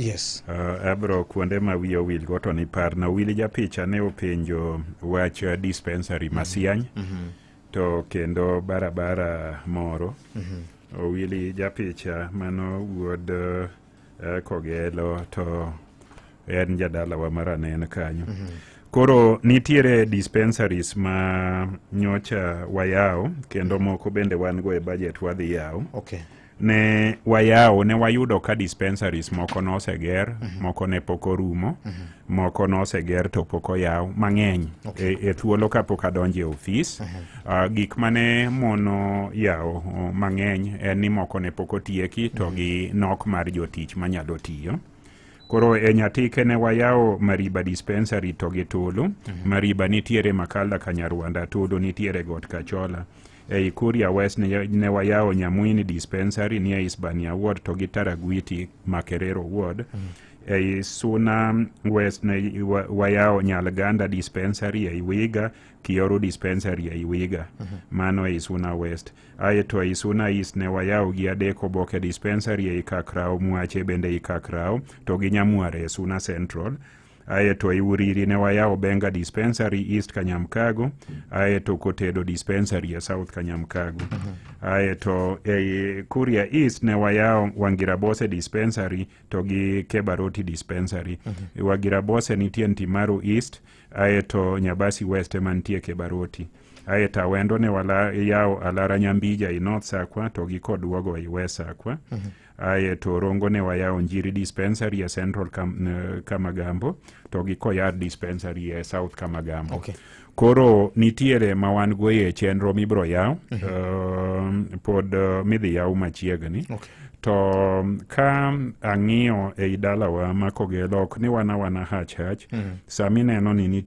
Yes. Abro kuonde ma wiya owil go to ni parna. Owili japicha ne openjo wach dispensary Masiany to kendo barabara moro. Owili japicha mano wuod Kogelo to en jadalawa mar Anen kanyo. Koro nitiere dispensaries ma nyocha wayawo kendo moko bende wan go e budget wadhi yawo. Ne wayawo, ne wayudo ka dispensaries moko noseger, moko ne pok orumo, moko noseger to pok oyaw mang'eny. E thuolo kapok adonjo e ofis, gik mane mono yawo mang'eny en ni moko ne pok otieki to gi nok mar jotich manyalo tiyo. Koro e Nyatike ne wayawo Mariba dispensary to gi Tulu. Mariba nitiere Makalda Kanyarwanda, Tulu nitiere Got Kachola. Ei Kuria West ne wayawo Nyamwini dispensary nie Isbania ward to gi Taragwiti Makerero ward. Ei Suna West ne wayawo Nyalganda dispensary ei Wiga, Kioru dispensary ei Wiga. Mano ei Suna West. Aeto ei Suna East ne wayawo gi adek Oboke dispensary ei Kakrao, Mwache bende ei Kakrao to gi Nyamware e Suna Central. Aeto ei Uriri ne wayawo Benga dispensary East Kanyamkago, aeto Kotedo dispensary e South Kanyamkago. Aeto ei Kuria East ne wayawo Wangirabose dispensary to gi Kebaroti dispensary. Wangirabose nitie Ntimaru East, aeto Nyabasi West ema nitie Kebaroti. Aeto Awendo ne wayawo Alara Nyambija i North Sakwa to gi Kodwogo i West Sakwa. Aeto Rongo ne wayawo Njiri dispensary e Central Kamagambo to gi Koyar dispensary e South Kamagambo. Koro nitiere ma wan go e chenro mibro yaw, pod midhi yaw machiegni. To ka ang'iyo ei dalawa ma Kogelo, ok ni wan awana hach hach, sami neno ni nitie